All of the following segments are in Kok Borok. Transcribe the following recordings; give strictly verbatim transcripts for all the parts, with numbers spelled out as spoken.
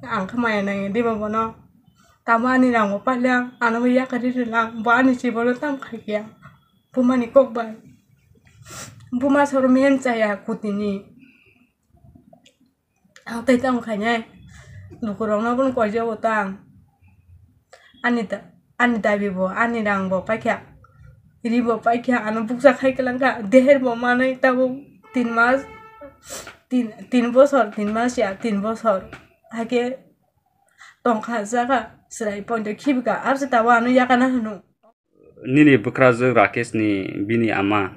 Ang khe maya nangya diba bono? Tamo ani rang bo pailya, ano bo yakarwi rwlang, bo ani chibolo tam khaikya. Bumani kok bai. Buma soro men chaya kutini. Ang tei tamo khainai. Lukurokno bono koijago tang. Ani da-, ani dabi bo, ani rang bo paikha. Ri bo paikha, ano bukcha khai kwlangkha. Deher bo manwi tabuk tin mas, tin, tin bosor, tin mas ya, tin bosor. Hakhe tongkha jaga, chwrai poito khibika, abse tabuk ano yakana hwno. Nini bwkrajwk Rakesh ni bini ama,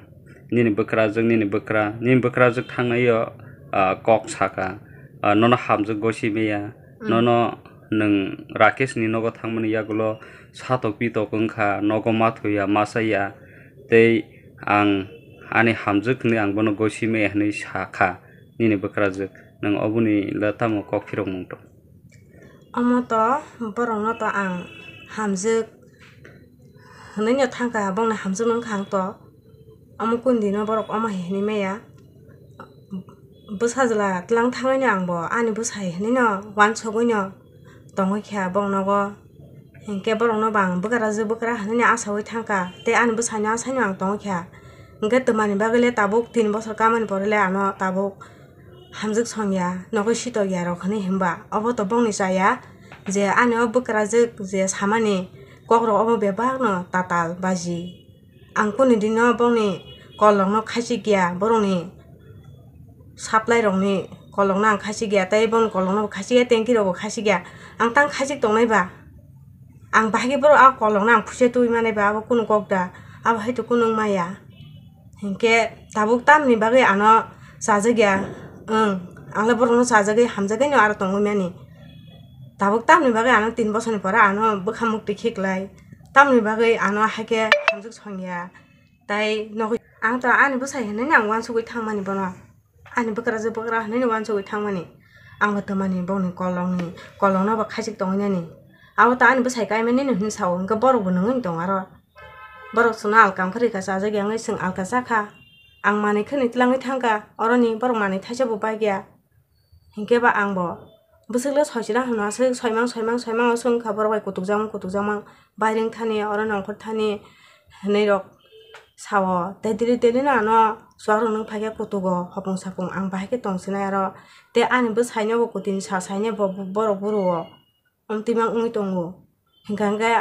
nini bwkrajwk, nini bwkra, nini bwkrajwk thangnaio, ah, kok saka, ah, nono hamjwk gosi maya, Mm. nono nwng Rakesh ni nogo thangmani yagulo satok pitok wngkha, nogo mathoya, masaya, tei ang ani hamjwk hwnwi ang bono gosi maya hwnwi sakha nini bwkrajwk, nwng oboni le tamo kok phirokmung tong? Omo to borokno to ang hamjwk hwnwi no thangkha, bongni hamjwk no wngkha ang to. Omo kundino borok omo hai hwnwi maya. Bwsajwla tlang thangwi no ang bo ani bwsai hwnwi no uansugwi no tongwi kha bong nogo. Hinkhe borokno bo ang bwkrajwk bwkra hwnwi no achaui thangkha, tei ani bwsaino achaino ang tongwi kha. Hinkhe twmani bagwi le tabuk tin bosor kamani pore le ano tabuk hamjwk songya, nogwi sitokya rok hwnwi himba, obo to bongni chaya je ani o bwkrajwk je samani kokrok obo bebakno tatal baji. Ang kunu dino bongni kolokno khachikya, borokni supply rokni kolokno ang khachikya, tei bongni kolokno bo khachikya, tanki rokbo khachikya. Ang tang khachik tongnai ba? Ang bahai khe borok a kolokno ang phuisa twi manai ba, abo kunu kok da? Abo hai to kunu wng maya. Hinkhe tabuk tamni bagwi ano chajakya? Ang le borokno chajagwi hamjagwino aro tongwi mani. Tabuk tamni bagwi ano tin bosorni pore ano bwkha mukti khiklai. Tamni bagwi ano haikhe hamjwk songya. Tai nogwi ang to ani bwsai hinwi ang uansugwi thangmani bono. Ani bwkrajwk bwkra hinwi uansugwi thangmani. Ang bo twmani bongni kolokni, kolokno bo khachik tongwi nani. Abo to ani bwsai kaimani hinwi sao, hinkhe borok bo nungwi tong aro. Borok chwngno alkam khe rikha, chajakya wngwi chwng alka chakha. Ang manwi khwnwi tlangwi thangkha, oroni borok manwi thaisa bo baikya. Hinkhe ba ang bo bwswk le soichirang hwnwi aswk soimang, soimang, soimang aswk wngkha, borok bai kutukjakmang, kutukjakmang, bairing thani, oro nongkhor thani hinwi rok sao. Tei daily, daily no ano chuwak rok nung phaikhe kutugo, hopung sapung ang bahai khe tongsinai aro. Tei ani bwsaino bo kutini sa saino bo borok buru o. Omtwima wngwi tongo. Hinkha hinkhe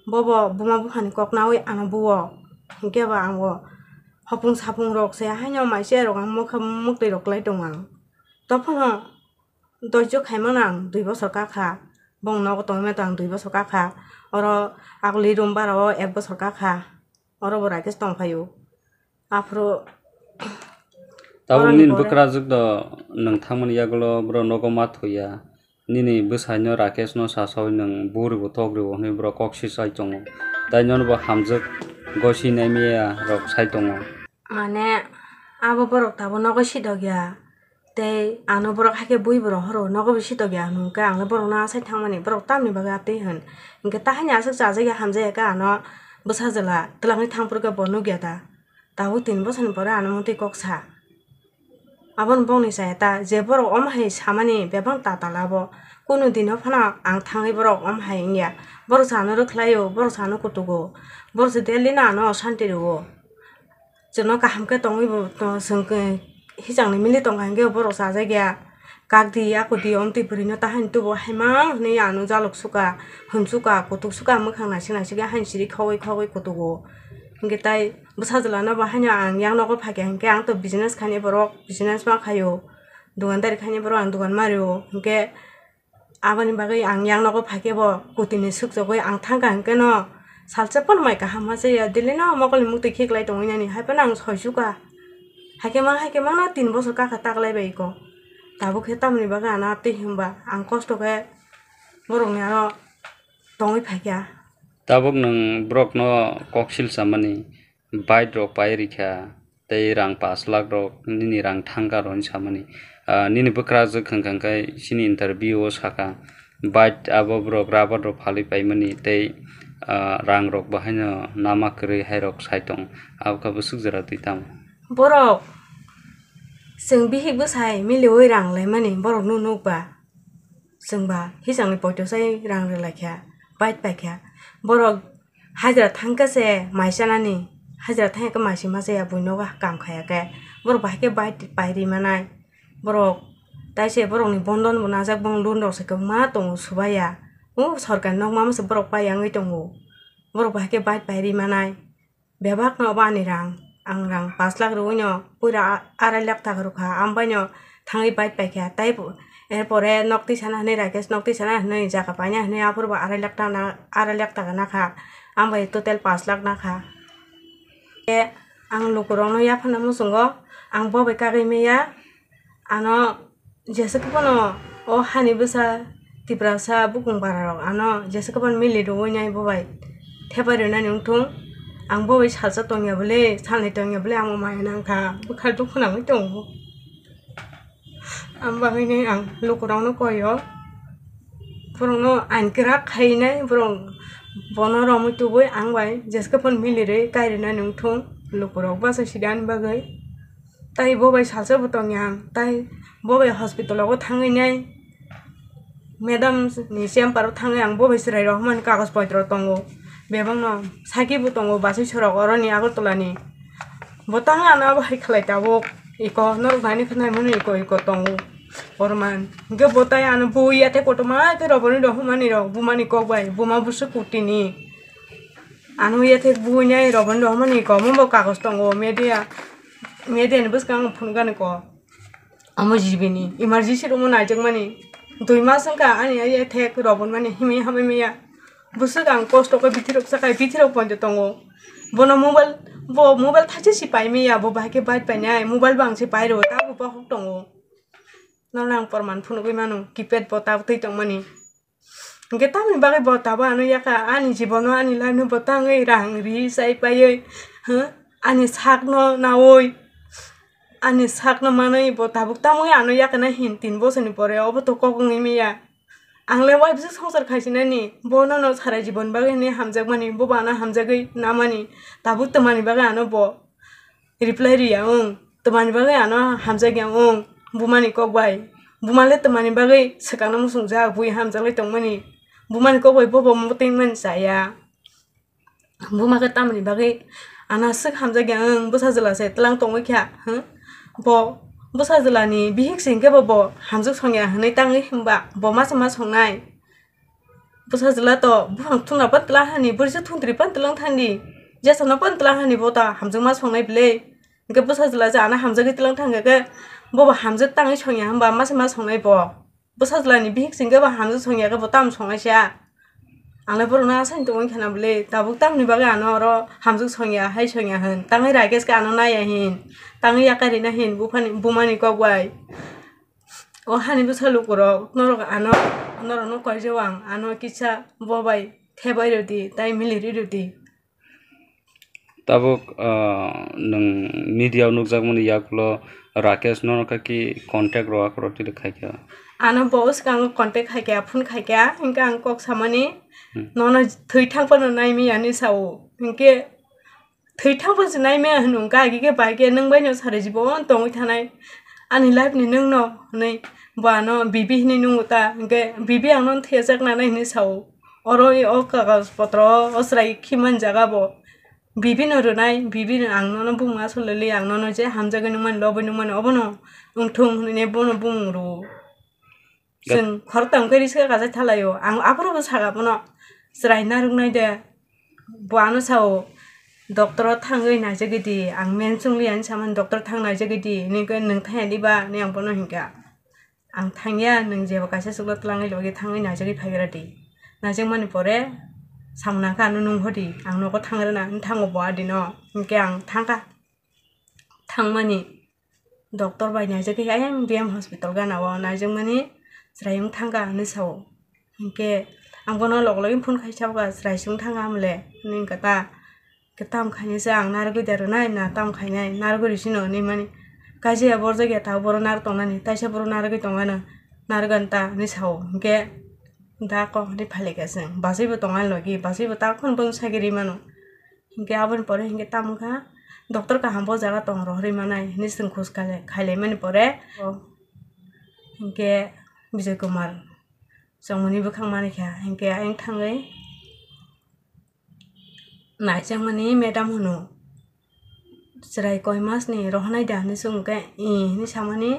bobo buma buphani kok nawi ano buo. Hinkhe ba ang o hopung sapung rok se haino mai se rok ang mokha muktwi rok klai tongo ang. Tophono doijo khaimano ang dui bosor kakha. Bong nogo tongwi manta ang dui bosor kakha. Oro aguli room bara o ek bosor kakha. Oro bo Rakesh tongphaio. Aphuru tabuk oroni nini pore bwkrajwk do nwng thangmani yagulo bro nogo ma thuya. Nini bwsaino Rakesh no sasaui nwng buri bo togri bo hwnwi bro kok sisai tongo. Tai nono bo hamjwk gosi naimaya rok sai tongo. Mane abo borok tabuk nogo sidokya. Tei ano borok haikhe bui bo rohoro, nogo bo sitok ya hwnwi hwnkhe ang le borokno asai thangmani, borok tamni bagwi atwi hwn? Hinkhe tahaini aswk chajakya hamjakya khe ano bwsajwla twlangwi thangphuru khe bo nukya da? Tabuk tin bosoni pore ano motwi kok sa. Aboni bongni chaya ta je borok omo hai samani bebak tatal abo. Kunu dino phano ang thangwi borok omo hai wngya. Borok se ano rwkhlaio, borok se ano kutugo, borok se daily no ano osanti rwo. Chwngno kaham khe tongwi bo to-, chwng khe hichangni mili tongkha hinkhe borok chajakya. Kakdi, akudi, omtwi bwrwino tahaini tubo haimang hwnwi ano jaluk suka, hwn suka, kutuk suka, mwkhang naisik naisik haini siri khogwi khogwi kutugo. Hinkhe tai bwsajwlano bo haino ang yang nogo phaikha hinkhe ang to business khainai borok, business ma khaio, dukandari khainai borok ang dukan ma rio. Hinkhe Aboni bagwi ang yang nogo phaikhe bo kutini sukjagwi ang thangkha hinkhe no salsa pono mai kaham ma chaya, daily no mokolni muktwi khiklai tongwi nani, hai phano ang soisukha. Haikhe mang, haikhe mang no tin bosor kakha taklai bai kho. Tabuk khe tamoni bagwi ano twi hwnba ang kosto khe borokni aro tongwi phaikha. Tabuk nwng borokno koksil samani. Bike rok pai rikha, tei rang pash lakh rok nini rang thangka rw hinwi samani. Ah, nini bwkrajwk hwnkha hwnkhe chini interview o sakha, bike abo borok rubber rok phalwi paimani tei, ah, rang rok bo haino nama kwrwi hai rok sai tongo. Abo khe bwswk jora twi tamo? Borok chwng bihik bwsai miliui rang laimani borokno nukba. Chwngba hisangni poito sai rang rwlaikha, bike paikha. Borok hajra thangkhe se mai chanani, hajra thangya khe mai sima chaya, buino kam khaya khe. Borok bahai khe bike pai ri manai. Borok taise borokni bondon bo najak, bong loan rok se kwbangma tongo, subaiya. O sorkar nokma se borok pai wngwi tongo. Borok bahai khe bike pai ri manai. Bebak no obo ani rang, ang rang pash lakh rwui no puira a-, arai lakh taka rwkha, ang bai no thangwi bike paikha, tai po-, er pore nok twi sana hinwi Rakesh nok twi sana hinwi jaga paina hinwi aphuru bo arai lakh taka na-, arai lakh taka nakha, ang bai total pash lakh nakha. Tei ang lukurok no yaphana muchungo, ang bo bai kagwi manya, ano jesa khe phano o hani bwsa Tiprasa bukung bara rok ano jesa khe phano mili rwui nai bo bai thepai rwnani wngthung. Ang bo bai salsa tongya bwle, salnwi tongya bwle, ang bo maya nangkha, bwkha dukhu nangwi tongo. Ang bagwini ang lukurokno koi o, borokno ain kwrak khainai, borok bono romwi tubui ang bai jesa khe phano mili rwi kai rwnani wngthung lukurok bachai sidi ani bagwi. Tai bo bai salsa bo tongya ang, tai bo bai hospital o thangwi nai madam ni chamber o thangwi ang bo bai chwrai rok hwnmani kagoj potro tongo, bebak no saki bo tongo, bachai sorok oro ni Agartala ni. Bo tang ano abo hai khlai tabuk iko norok nai nai khe nai mano iko iko tongo. Oro man hwnkhe bo tai ano bui ya tei kotorma tei rw boni rw hwnmani rok buma ni kok bai buma bwswk kutini. Ano ya thek bui nai rw boni rw hwnmani iko omo bo kagoj tongo media. Media ni bwskango phunukani kok. Omo G B ni emergency room o naijakmani. Dui mas wngkha ani ya thek rw boni mani himwi hamwi maya. Bwswk ang kosto khe bithirok chakhai bithirok poito tongo. Bono mobile, bo mobile thaisa si pai maya, bo bahai khe bike painai, mobile bo ang se pai rw, tabuk bohok tongo. Nono ang porman phunugwi mano, keypad bo tabuk twi tongmani. Hwnkhe tamoni bagwi bo tabuk ano yakha ani jibono, ani life no bo tangwi rang ri chai paiwi, ha, ani sakno naui, ani sakno manwi bo tabuk tamwi ano yakha na hin tin bosorni pore obo to kok wngwi maya. Ang le uaibwswk swngchar khaisinani, bo nono sarai jibon bagwi hinwi hamjakmani, bo bo ano hamjagwi namani, tabuk twmani bagwi ano bo reply riya wng, twmani bagwi ano hamjakya wng, bumani kok bai. Buma le twmani bagwi swkangno muchungjak, bui hamjaklai tongmani, bumani kok bai bo bo muitu wngmani chaya. Buma khe tamoni bagwi ano aswk hamjakya wng, bwsa jwla se twlang tongwi kha, hmm? Bo bwsa jwlani bihik se hwnkhe bo, bo hamjak songya hwnwi tangwi hwnba bo masa ma songnai. Bwsa jwla to buphang thungna pan twlang hani, bwrwi se thungtwrwi pan twlang thangdi, jesa no pan twlang hani bo ta hamjakma songnai bwle. Hwnkhe bwsa jwla je ano hamjagwi twlang thangkha khe bo bo hamjak tangwi songya hwnba masa ma songnai bo. Bwsa jwlani bihik se hwnkhe bo hamjak songya khe bo tamo songnaisa? Ang le borokno asani tongwi khana bwle, tabuk tamoni bagwi ano oro hamjak songya hai songya hwn, tangwi Rakesh khe ano naiya hin, tangwi yakarina hin buphani, bumani kok bai. O hani bwsa lukurok norok ano, norokno koijao ang, ano kisa bo bai thebai rwdi tai mili ri rwdi. Tabuk, ah, nwng media o nukjakmani yagulo Rakesh nono kaki contact rwak rw twi khaikha. Ano bo swkango contact khaikha, phone khaikha, hwnkhe ang kok samani, hmm, nono thwi thang phano naimaya hinwi sao. Hwnkhe thwi thang phano se naimaya hwnwi wngkha, agi khe bai khe nwng bai no sarai jibon tongwi thanai, ani life ni nwng no hwnwi bo ano bibi hinwi nungo ta, hwnkhe bibi ang nono thwiyajakna nai hinwi sao. Oro o kagoj potro o chwrai khiman jaga bo. Bibi no rwnai, bibi no ang nono bumung asol lili, ang nono je hamjagwi nungmani, lobwi nungmani, obono wngthung hwnwi bono bumung rwo. Chwng khoroktham khe risk khe kachai thalaio, ang aphuru bo saka bono chwrai narwknai de. Bo ano sao, "Doctor o thangwi naijagwi di, ang men chungliya," hinwi samani, "Doctor thang naijagwi di," hinwi khe, "Nwng thangya diba?" hinwi ang bono hinkha. Ang thangya, nwng jeba kaisa chukno twlangwi logi thangwi naijagwi phaigra di. Naijakmani pore samung nangkha ano nung hodi, ang nogo thangrwna, wng thango bo adino. Hinkhe ang thangkha. Thangmani doctor bai naijagwi ayang B M hospital gana o naijakmani chwrai wng thangkha hinwi sao. Hinkhe ang bono log login phone khai sabkha, "Chwrai se wng thangkha hamle," hinwi wngkha ta. Khe tam khainai se ang narwgwi da rwnai na tam khainai, narwgwi rw sino hinwi mani. Kaisa ya borjak ya tabuk borok narwk tongnani, taisa borok narwgwi tongmano, narwgani ta hinwi sao. Hinkhe da kok hinwi phailaikha chwng, bachai bo tongmani logi, bachai bo ta phone bono sagwi rwi mano. Hinkhe aboni pore hinkhe tamo wngkha, "Doctor kaham bo jaga tong rohorwi manai," hinwi chwng khoj khailai-, khailaimani pore, hinkhe Bijoy Kumar chongmani bwkhak manikha, hinkhe ayang thangwi naijakmani madam hwno, "Chwrai koi masni rohornai da?" hinwi swngkhe, "Ee," hinwi samani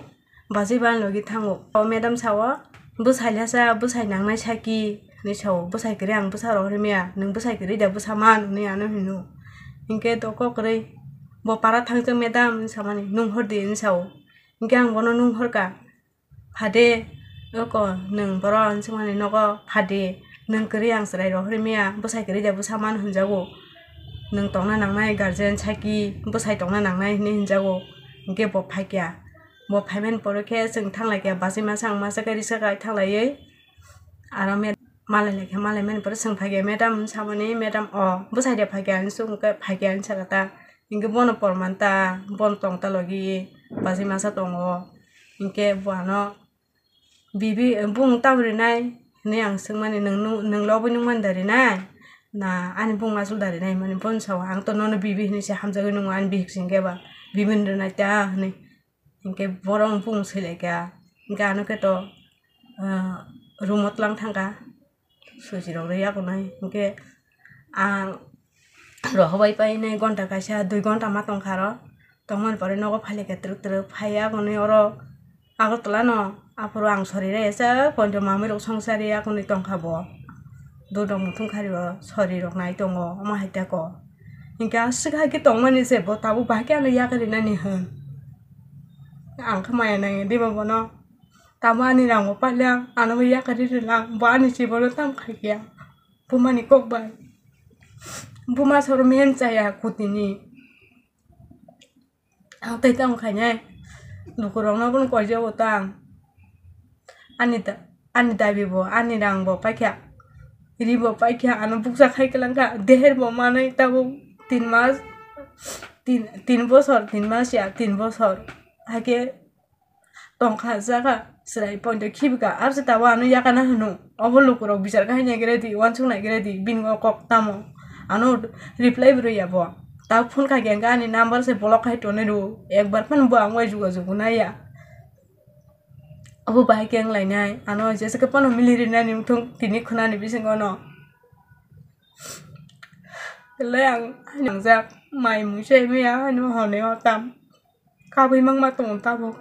bachai ba ani logi thango. O madam sao, "Bwsai lasa, bwsai nangnai saki," hinwi sao, "Bwsai kwrwi ang bwsa rohorwi maya, nwng bwsai kwrwi da bwsa man?" hinwi ano hino. Hinkhe to kok kwrwi, "Bo para thangjak madam," hinwi samani, "Nunghor di," hinwi sao. Hinkhe ang bono nunghorkha. "Phade, oko nwng boro," hinwi swngmani, "Nogo phade, nwng kwrwi ang chwrai rohorwi maya, bwsai kwrwi da bwsa man hinjago, nwng tongna nangnai guardian saki, bwsai tongna nangnai," hinwi hinjago. Hinkhe bo phaikya, bo phaimani pore khe chwng thanglaikha, bachai masa ang masa khe risa khai thanglaiwi, aro me-, malai laikha, malai mani pore chwng phaikha, "Madam," hinwi samani, "Madam, o bwsai de phaikha?" hinwi swngkhe, "Phaikha," hinwi sakha ta. Hinkhe bono porman ta, bono tong ta logi, bachai masa tongo. Hinkhe bo ano, "Bibi, bung tamo rinai?" hinwi ang swngmani, "Nwng nu-, nwng lobwi nungmani da rinai? Na ani bung achuk da rinai?" hinmani bono sao, "Ang to nono bibi hinwi se hamjagwi nungo, ani bihik se hinkhe ba bibi hinwi rinai ta," hinwi. Hinkhe borok bung swilaikha, hinkhe ano khe to, ah, room o tlang thangkha. Suchi rok rwi yago nai. Hinkhe ang rohorbai painai gonta kaisa dui gonta ma tongkha aro. Tongmani pore nogo phailaikha twrwk twrwk. Phai yago nai oro Agartala no. Aphuru ang sori raya sa poito mamui rok songsa rwi yago nai tongkha bo. Dudok muthung khari bo sori rok nai tongo omo hai tako. Hinkhe aswk hai khe tongmani se bo tabuk bahai khe ano yakarwi nani hwn. Ang khe maya nangya diba bono. Tamo ani rang bo pailya, ano bo yakarwi rwlang, bo ani jibono tam khaikya. Bumani kok bai. Buma soro mehen chaya kutini. Ang tei tamo khainai. Lukurokno bono koijago tang. Ani da-, ani dabi bo, ani rang bo paikha. Ri bo paikha, ano bukcha khai kwlangkha. Deher bo manwi tabuk tin mas, tin, tin bosor, tin mas ya, tin bosor. Haikhe tongkha jaga chwrai poito khibika, abse tabuk ano yakana hwno. Obo lukurok bichar khai nai gre di, uansuk nai gre di, bini o kok tamo. Ano reply bo rwya bo. Tabuk phone khai khe ani number se block khai tonwi rw. Ekbar phano bo ang bai jugajug naiya. Obo bahai khe wng lainai. Ano jesa khe phano mili rinani wngthung tini khwnani bisingo no. Belai ang ani nangjak mai mui se maya ani hwnwi o tam. Kabui mangma tongo tabuk.